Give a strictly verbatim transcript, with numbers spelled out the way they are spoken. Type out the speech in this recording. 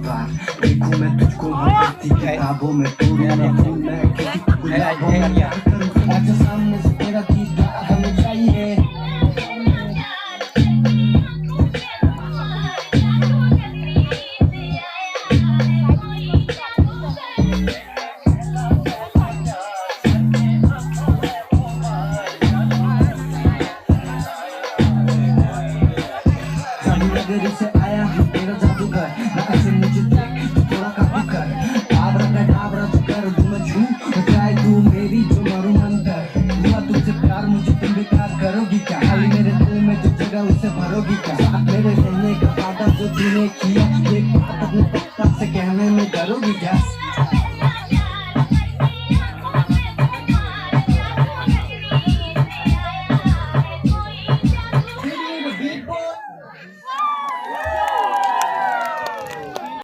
बार। देखूं मैं तुझको हूँ पढ़ती किताबों में, तोड़ूं मैं फूल मैं किसी गुलाबों में, प्यार करूं। आजा सामने से, तेरा दीदार हमें चाहिए। जादू नगरी से आया हूँ तेरा जादूगर, ना ऐसे मुझे देख, तू थोड़ा काबू कर। आबरा का डाबरा जो कर दूं मैं छू, हो जाए तू मेरी जो मारू मंतर। हुआ तुझसे प्यार, मुझे तुम बेकार करोगी क्या? खाली मेरे दिल में जो जगह, उसे भरोगी क्या? साथ मेरे रहने का वादा जो तूने किया, ये बात अपने पापा से कहने में डरोगी क्या?